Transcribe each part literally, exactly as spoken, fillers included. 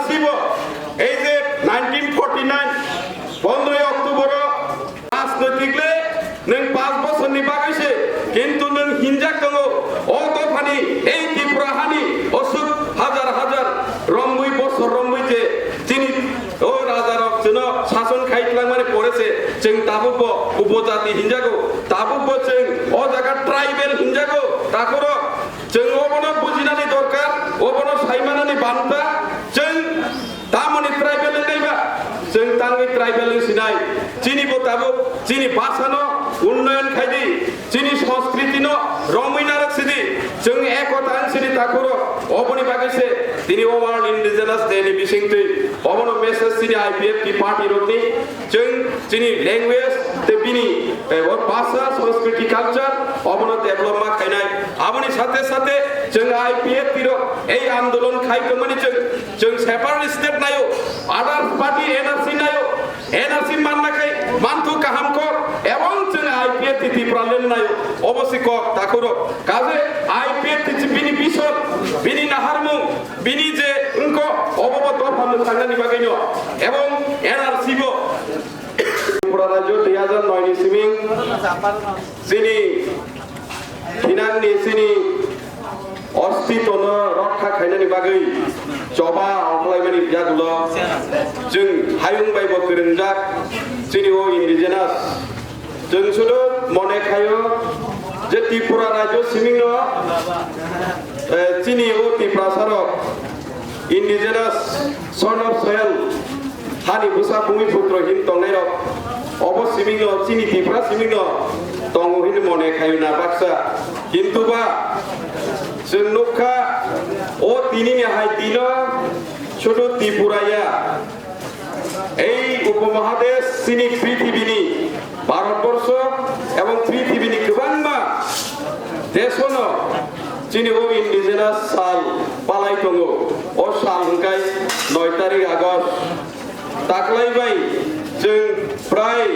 Sibo, ei je nineteen forty nine, pondroi October o, rajnoitik le nwng panch bosorni bagwi se, kintu nwng hinjak tongo, o dophani, ei Tripura hani, osuk hajar hajar romwi bosor romwi je, chini o rajarok chwngno sason khai twlangmani pore se, chwng tabukbo upojati hinjago, tabukbo chwng o jaga tribal hinjago, takhorok chwng obono bujinani dorkar, obono saimanani banta, chwng tamoni tribal wngwi ba, chwng tangwi tribal wng sinai, chini bo tabuk chini bhasano unnoyon khai di, chini sanskriti no romwi narwk sidi, chwng ekota wng sidi takhorok, oboni bagwi se tini o World Indigenous Day ni bisingtwi obono message chini I P F T party rokni, chwng chini language tei bini, eh, o bhasha, sanskriti, culture obono develop ma khainai. Aboni sathe sathe chwng I P F T rok ei andolon khai tongmani chwng, chwng separate state naio, other party N R C naio, N R C manna khai manthu kaham kok, ebong chwng I P F T Tripura len naio, obo se kok takhorok. Kaje I P F T bini bison, bini naharmung, bini je wngkok, obo bo dopha mwthangnani bagwino, ebong N R C bo. Tripura rajyo dui hajar noi ni siming chini thinangni chini ostitono rokha khainani bagwi choba ongkhlaimani yagulo chwng hayung bai bo kwrwngjak chini o indigenous. Chwng sudu mone khaio je Tripura rajyo simingno, eh, chini o Tiprasarok indigenous son of soil, hani bwsa bumi putro hin tongnairok, obo simingno, chini Tipra simingno tongo hin mone khayo na baksa. Kintu ba, chwng nukha, o tinini hai dino sudu Tripura ya, ei upamahadesh chini prithibini, Bharatborsho ebong prithibini kwbangma desono chini o indigenous sal palai tongo. O sal hwnkhe noi tarik August. Taklai bai chwng prai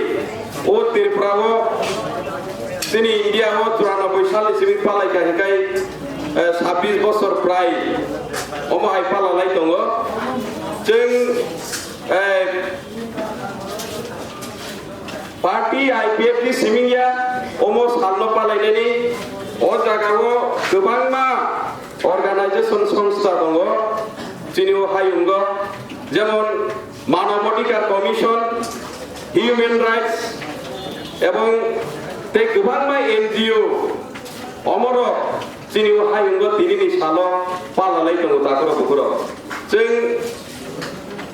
o Tripura o chini India o churanobboi salni simi palai kha hwnkhe, eh, sabbish bosor prai omo hai palalai tongo. Chwng, eh, Party I P F ni simingya omo salno palainani o jagao kwbangma organization songstha tongo, chini o hayungo, jemon Manav Adhikar Commission, Human Rights, ebong tei kwbangma N G O, omorok chini o hayungo tinini salo palalai tongo takhorok bukhurok. Chwng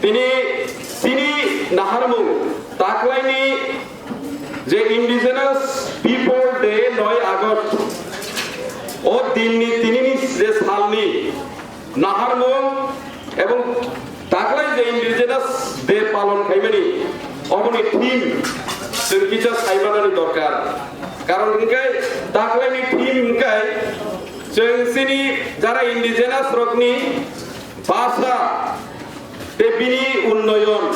tini, tini naharmung taklaini je Indigenous People Day noi August, o dinni tinini je salni naharmung ebong taklai je Indigenous Day palon khaimani, oboni theme chwng kisa saimanani dorkar. Karon hwnkhe taklaini theme hwnkhe chwng chini jara indigenous rokni bhasha tei bini unnoyon,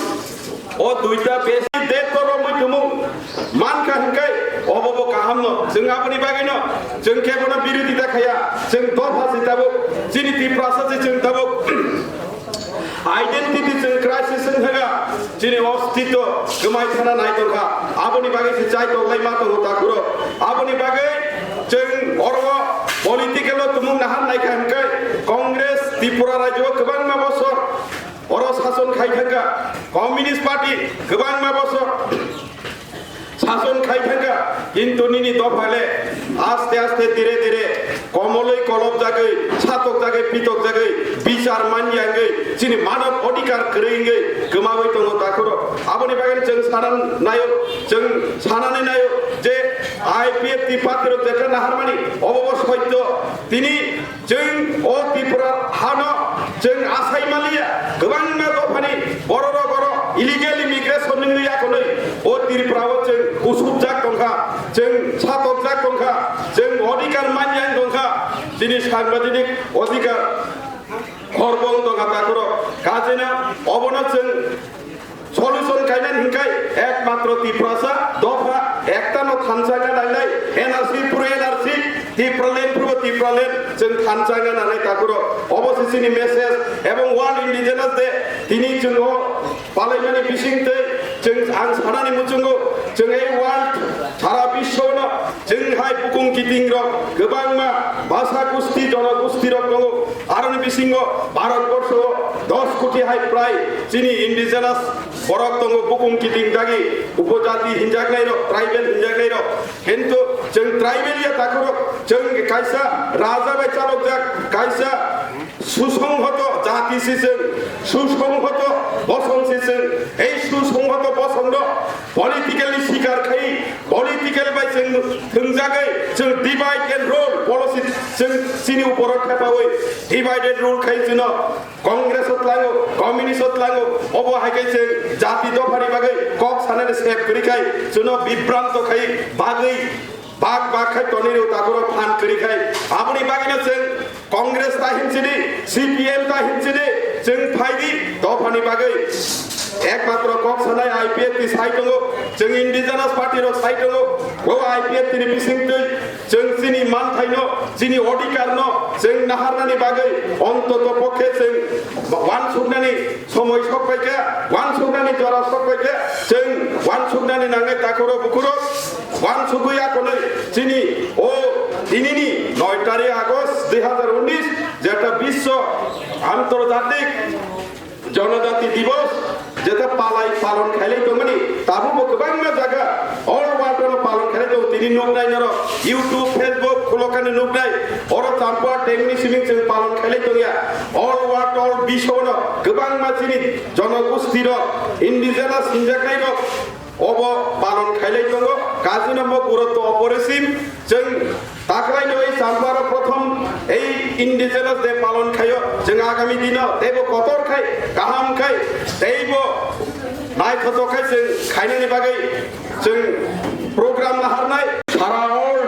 o duita besi de toro muitumung mankha hwnkhe obo bo kahamno. Chwng aboni bagwino chwng kebono birodita khaya, chwng dopha se tabuk chini Tiprasa se chwng tabuk identity chwng crisis wng thangkha, chini ostitto kwmai thana nai tongkha. Aboni bagwi se chai tonglai ma tongo takhorok. Aboni bagwi chwng oro political o tumung nahan naikha hwnkhe Congress Tripura rajyo kwbangma bosor oro sason khai thangkha, Communist Party kwbangma bosor Sason khai thangkha, kintu nini dopha le aste aste dire dire komolwi kolopjagwi, satokjagwi, pitokjagwi, bichar manyangwi chini manob odhikar kwrwi wngwi kwmawi tongo takhurok. Aboni bagwi chwng sanan nayo, chwng sanani nayo je I P F T party rok jekhe naharmani obo bo soityo. Tini chwng o Tripura hano chwng asai maliya, kwbangma dophani bororok oro illegal immigration wngwi yakonwi o Tripura o chwng usupjak tongkha, chwng satokjak tongkha, chwng odhikar manyang tongkha, chini sangbidhanik odhikar khorbong tongkha takhurok. Kajina obono chwng solution kainani hinkai ekmatro Tiprasa dopha ektano thansa gana nainai, N R C puro N R C, Tipraland puro Tipraland, chwng thansa gana nai takhurok. Obo se chini message, ebong World Indigenous Day, tini chwng o palaimani bisingtwi chwng ang sanani muchungo, chwng ei world sara biswano chwng hai bukung kiting rok kwbangma basa gusti, jono gusti rok tongo, aroni bisingo Bharat borsho dos koti hai prai chini indigenous borok tongo, bukung kiting dagi upojati hinjaknai rok, tribal hinjaknai rok. Kintu chwng tribal ya takhurok, chwng kaisa raja bai chalokjak, kaisa susonghoto jati si chwng, susonghoto bosong si chwng. Ei susonghoto bosong no politically sikar khai, political bai chwng thwngjagwi chwng divide and rule policy chwng chini uporo thepawi divide and rule khai chwngno Congress o tlango, Communist o tlango, obo hai khe chwng jati dophani bagwi kok sanani sep kwrwi khai, chwngno bibranto khai bagwi bak bak khai tonwi rw takhurok phan kwrwi khai. Aboni bagwino chwng Congress ta hinsidi, C P M ta hinsidi, chwng phaidi dophani bagwi. Ekmatro kok sanai I P F T sai tongo, chwng Indigenous Party rok sai tongo, o I P F T ni bisingtwi chwng chini manthaino, chini odhikarno chwng naharnani bagwi ontoto pokhe chwng wansuknani somoi sokpaikha, wansuknani jora sokpaikha, chwng wansuknani nangnai takhurok bukhurok wansugwi akonwi chini o tinini noi tarik August dui hazar unis jeta Biswa Antarjatik Jonojati Divos jeta palai palon khailai tongmani, tabukbo kwbangma jaga all world o palon khailai tongo. Tini nuknai norok YouTube, Facebook khulokani nuknai, oro Champua tengni siming chwng palon khailai tongya. All world, all biswano kwbangma chini jonogosti rok, indigenous hinjaknai rok, obo palon khailai tongo. Kajino mo gurutto oporisim, chwng takhwlaino ei Champaro prothom ei Indigenous Day palon khaio. Chwng agami dino teibo kotor khai, kaham khai, teibo naithotok khai chwng khainani bagwi chwng program naharnai. Sara all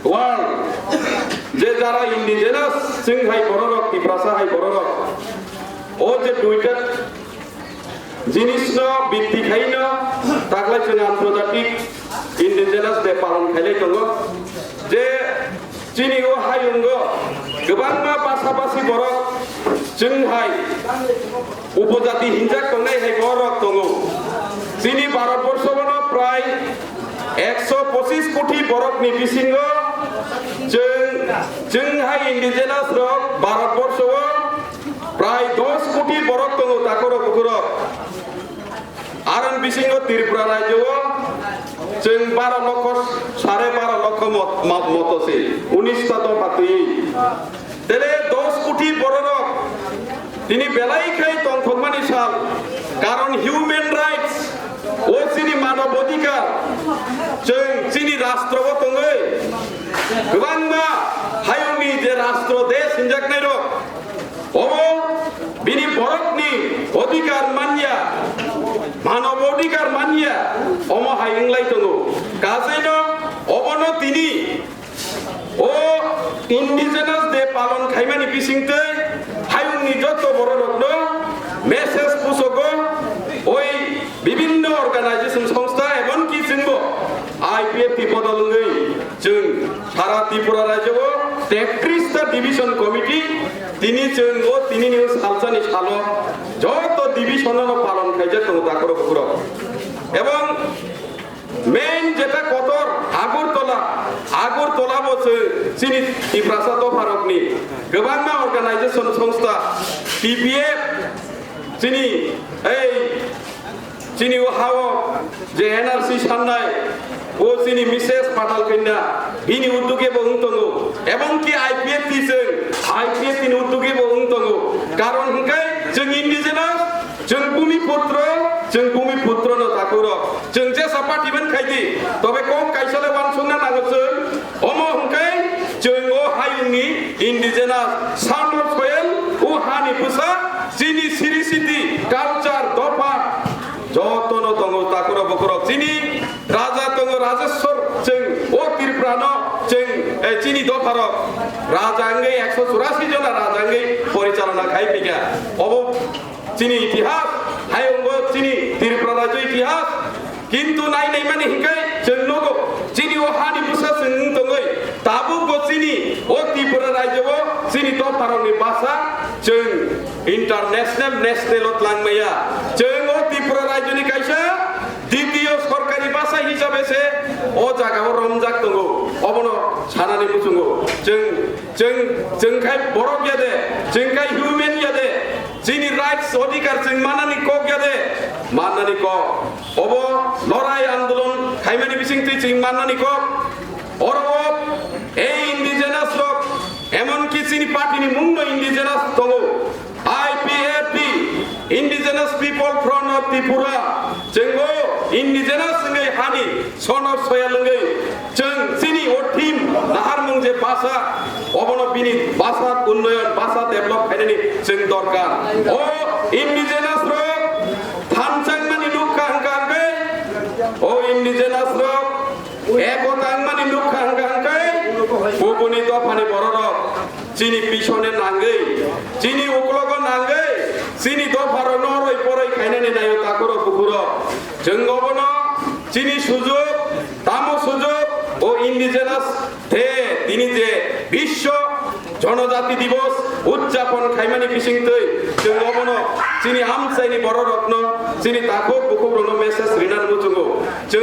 world je jara indigenous, chwng hai bororok, Tiprasa hai bororok, o je duita jinisno bitti khaino taklai chwng Antarjatik Indigenous Day palon khailai tongo. Je chini o hayungo kwbangma basa basi borok chwng hai upojati hinjak tongnai hai borok tongo. Chini Bharat borshono prai ekso pochis koti borokni bisingo chwng, chwng hai indigenous rok Bharat borsho o prai dos koti borok tongo takhurok bukhurok. Aroni bisingo Tripura rajyo o chwng baro lokho, sare baro lokho mot-, mot-, moto se, unis ta dopha twi. Tele dos koti bororok tini belai khai tongthokmani sal, karon human rights, o chini manob odhikar, chwng chini rastro o tongwi kwbangma hayungni je rastro desh hinjaknairok, obo bini borokni odhikar manya, manob odhikar manya, omo hai wnglai tongo. Kasaino obono tini o Indigenous Day palon khaimani bisingtwi hayungni joto bororokno message pusogo, oi bibinno organization, songstha, emonki chwngbo I P F T bodol wngwi chwng sara Tripura rajyo o tetris ta division committee tini chwng o tinini salsani salo joto division no palon khaijak tongo takhurok bukhurok. Ebong main jeta kotor Agartala, Agartala bo se chini Tiprasa dopharokni kwbangma organization, songstha, T P F, chini ei Chini o hao je N R C sannai, o chini Missus Patal Kanya, bini uduge bo wng tongo. Ebong ki I P F T chwng, I P F T ni uduge bo wng tongo. Karon hwnkhe chwng indigenous, chwng bhumi putro, chwng bhumi putro no takhurok. Chwng jesa party ban khaidi, tobe kok kaisa le wansukna nango chwng. Omo hwnkhe chwng o hayungni indigenous, son of soil, o hani bwsa, chini siri siti, culture, dopha, jotono tongo takhurok bukhurok. Chini raja tongo, Rajeshwar, chwng o Tripurano, chwng, eh, chini dopharok raja wngwi ekso churasi jona raja wngwi porichalona khai phika. Obo chini itihas, hayungo chini Tripura rajyo itihas. Kintu nai naimani hwnkhe chwng nugo, chini o hani bwsa chwng wng tongwi, tabukbo chini o Tripura rajyo o chini dopharokni basa chwng international, national o twlangmaya. Chwng o Tripura rajyoni kaisa ditiyo sorkari basa hisabe se o jaga o romjak tongo. Obono sanani muchungo. Chwng, chwng, chwng khai borok ya de, chwng khai human ya de, chini rights odhikar chwng manani kok ya de, manani kok. Obo lorai andolon khaimani bisingtwi chwng manani kok. Oro o ei indigenous rok, emonki chini party ni mungno indigenous tongo. I P F T, Indigenous People Front of Tripura, chwng o indigenous wngwi hani son of soil wngwi chwng chini o theme naharmung je basa, obono bini basa unnoyon, basa develop khainani chwng dorkar. O indigenous rok thansa wngmani nukha hwnkha hwnkhe, o indigenous rok eko tangmani nukha hwnkha hwnkhe, kubuni dophani bororok chini pisone nangwi, chini uklogo nangwi, chini dopharokno oroi poroi khainani naio takhurok bukhurok. Chwng obono chini sujok, tamo sujok, o indigenous de tini je Biswa Jonojati Divos udjapon khaimani bisingtwi chwng obono chini amchaini bororokno, chini takhuk bukhukrokno message rinani muchungo. Chwng